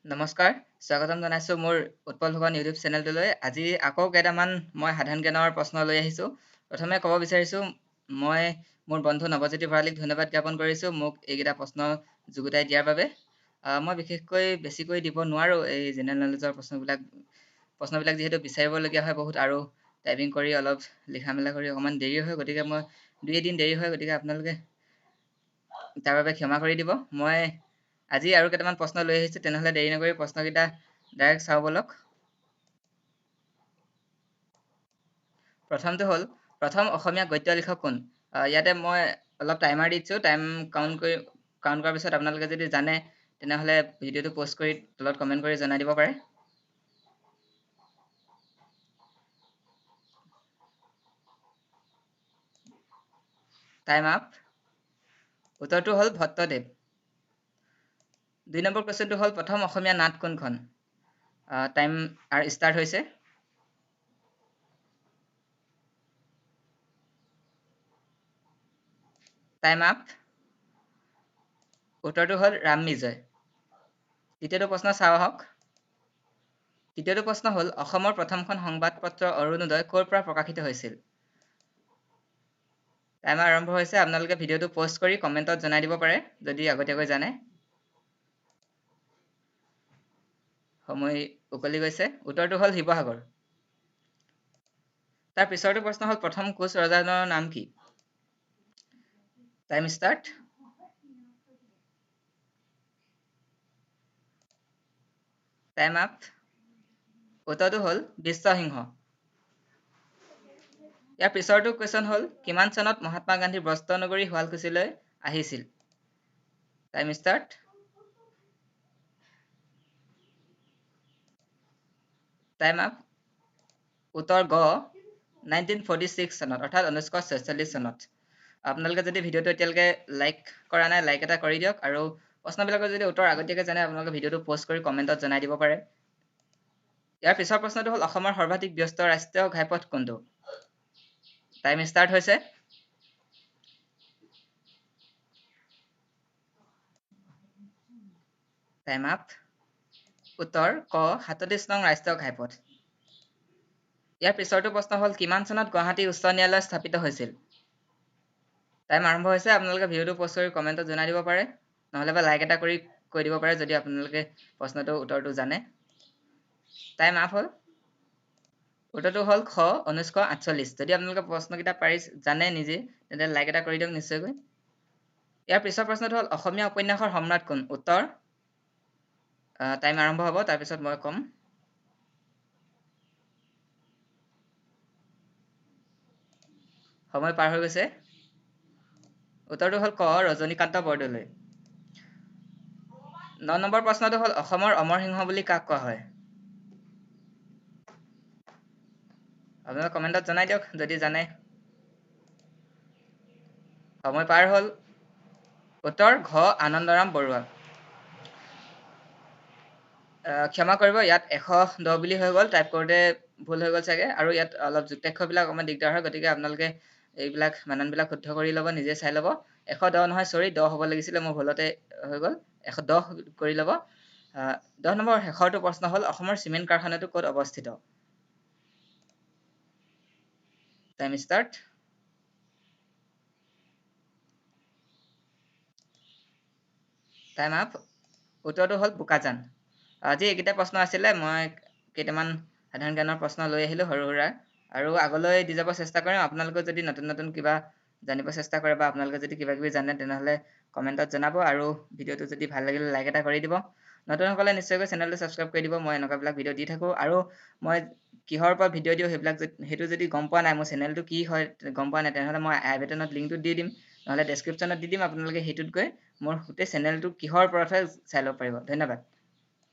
নমস্কাৰ, স্বাগতম জনাইছোঁ মোৰ উৎপল ফুকন ইউটিউব চেনেলটোলৈ। আজি আকৌ কেইটামান মই সাধাৰণ জ্ঞানৰ প্ৰশ্ন লৈ আহিছোঁ। প্ৰথমে ক'ব বিচাৰিছোঁ, মই মোৰ বন্ধু নৱজ্যোতি ভৰালীক ধন্যবাদ জ্ঞাপন কৰিছোঁ মোক এইকেইটা প্ৰশ্ন যুগুতাই দিয়াৰ বাবে। মই বিশেষকৈ বেছিকৈ দিব নোৱাৰোঁ এই জেনেৰেল নলেজৰ প্ৰশ্নবিলাক যিহেতু বিচাৰিবলগীয়া হয় বহুত আৰু টাইপিং কৰি অলপ লিখা মেলা কৰি অকণমান দেৰি হয়, গতিকে মই দুই এদিন দেৰি হয়, গতিকে আপোনালোকে তাৰ বাবে ক্ষমা কৰি দিব। মই আজি আৰু কেইটামান প্ৰশ্ন লৈ আহিছোঁ, তেনেহ'লে দেৰি নকৰি প্ৰশ্নকেইটা ডাইৰেক্ট চাওঁ ব'লক। প্ৰথমটো হ'ল, প্ৰথম অসমীয়া গদ্য লিখক কোন? ইয়াতে মই অলপ টাইমাৰ দি দিছোঁ, টাইম কাউণ্ট কৰাৰ পিছত আপোনালোকে যদি জানে তেনেহ'লে ভিডিঅ'টো প'ষ্ট কৰি তলত কমেণ্ট কৰি জনাই দিব পাৰে। Time up. উত্তৰটো হ'ল ভট্টদেৱ। দুই নম্বৰ কুৱেশ্যনটো হ'ল, প্ৰথম অসমীয়া নাট কোনখন? টাইম ষ্টাৰ্ট হৈছে। Time up. উত্তৰটো হ'ল ৰাম বিজয়। তৃতীয়টো প্ৰশ্ন চাওঁ আহক। তৃতীয়টো প্ৰশ্ন হ'ল, অসমৰ প্ৰথমখন সংবাদপত্ৰ অৰুণোদয় ক'ৰ পৰা প্ৰকাশিত হৈছিল? টাইমাৰ আৰম্ভ হৈছে। আপোনালোকে ভিডিঅ'টো প'ষ্ট কৰি কমেণ্টত জনাই দিব পাৰে যদি আগতীয়াকৈ জানে। সময় উকলি গৈছে। উত্তৰটো হ'ল শিৱসাগৰ। তাৰ পিছৰটো প্ৰশ্ন হ'ল, প্ৰথম কোচ ৰজাজনৰ নাম কি? Time start. Time up. উত্তৰটো হ'ল বিশ্বসিংহ। ইয়াৰ পিছৰটো কুৱেশ্যন হ'ল, কিমান চনত মহাত্মা গান্ধী বস্ত্ৰনগৰী শুৱালকুছিলৈ আহিছিল? Time start. Time up. উত্তৰ গ, 1946 চনত, অৰ্থাৎ 1946 চনত। আপোনালোকে যদি ভিডিঅ'টো এতিয়ালৈকে লাইক কৰা নাই, লাইক এটা কৰি দিয়ক আৰু প্ৰশ্নবিলাকৰ যদি উত্তৰ আগতীয়াকৈ জানে আপোনালোকে ভিডিঅ'টো প'ষ্ট কৰি কমেণ্টত জনাই দিব পাৰে। ইয়াৰ পিছৰ প্ৰশ্নটো হ'ল, অসমৰ সৰ্বাধিক ব্যস্ত ৰাষ্ট্ৰীয় ঘাইপথ কোনটো? টাইম ষ্টাৰ্ট হৈছে। Time up. উত্তৰ ক, 37 নং ৰাষ্ট্ৰীয় ঘাইপথ। ইয়াৰ পিছৰটো প্ৰশ্ন হ'ল, কিমান চনত গুৱাহাটী উচ্চ ন্যায়ালয় স্থাপিত হৈছিল? টাইম আৰম্ভ হৈছে। আপোনালোকে ভিডিঅ'টো প'ষ্ট কৰি কমেণ্টত জনাই দিব পাৰে, নহ'লে বা লাইক এটা কৰি কৈ দিব পাৰে যদি আপোনালোকে প্ৰশ্নটোৰ উত্তৰটো জানে। টাইম আপ হ'ল। উত্তৰটো হ'ল খ, 1948। যদি আপোনালোকে প্ৰশ্নকেইটা পাৰি জানে নিজে, তেন্তে লাইক এটা কৰি দিয়ক নিশ্চয়কৈ। ইয়াৰ পিছৰ প্ৰশ্নটো হ'ল, অসমীয়া উপন্যাসৰ সম্ৰাট কোন? উত্তৰ, টাইম আৰম্ভ হ'ব, তাৰপিছত মই ক'ম। সময় পাৰ হৈ গৈছে। উত্তৰটো হ'ল ক, ৰজনীকান্ত বৰদলৈ। 9 নম্বৰ প্ৰশ্নটো হ'ল, অসমৰ অমৰ সিংহ বুলি কাক কোৱা হয়? আপোনালোকে কমেণ্টত জনাই দিয়ক যদি জানে। সময় পাৰ হ'ল। উত্তৰ ঘ, আনন্দৰাম বৰুৱা। ক্ষমা কৰিব, ইয়াত 110 বুলি হৈ গ'ল, টাইপ কৰোঁতে ভুল হৈ গ'ল চাগে, আৰু ইয়াত অলপ যুক্তাক্ষৰবিলাক অকণমান দিগদাৰ হয়, গতিকে আপোনালোকে এইবিলাক বানানবিলাক শুদ্ধ কৰি ল'ব, নিজে চাই ল'ব। 110 নহয়, চৰি, 10 হ'ব লাগিছিলে, মোৰ ভুলতে হৈ গ'ল, 110 কৰি ল'ব। 10 নম্বৰ শেষৰটো প্ৰশ্ন হ'ল, অসমৰ চিমেণ্ট কাৰখানাটো ক'ত অৱস্থিত? Time start. Time up. উত্তৰটো হ'ল বোকাজান। আজি এইকেইটা প্ৰশ্ন আছিলে, মই কেইটামান সাধাৰণ জ্ঞানৰ প্ৰশ্ন লৈ আহিলোঁ সৰু সুৰা, আৰু আগলৈ দি যাব চেষ্টা কৰিম। আপোনালোকে যদি নতুন নতুন কিবা জানিব চেষ্টা কৰে বা আপোনালোকে যদি কিবা কিবি জানে তেনেহ'লে কমেণ্টত জনাব, আৰু ভিডিঅ'টো যদি ভাল লাগিলে লাইক এটা কৰি দিব। নতুনসকলে নিশ্চয়কৈ চেনেলটো ছাবস্ক্ৰাইব কৰি দিব। মই এনেকুৱাবিলাক ভিডিঅ' দি থাকোঁ, আৰু মই কিহৰ ওপৰত ভিডিঅ' দিওঁ সেইবিলাক সেইটো যদি গম পোৱা নাই, মোৰ চেনেলটো কি হয় গম পোৱা নাই, তেনেহ'লে মই আই বাটনত লিংকটো দি দিম, নহ'লে ডেছক্ৰিপশ্যনত দি দিম, আপোনালোকে সেইটোত গৈ মোৰ গোটেই চেনেলটো কিহৰ ওপৰত হয় চাই ল'ব পাৰিব। ধন্যবাদ।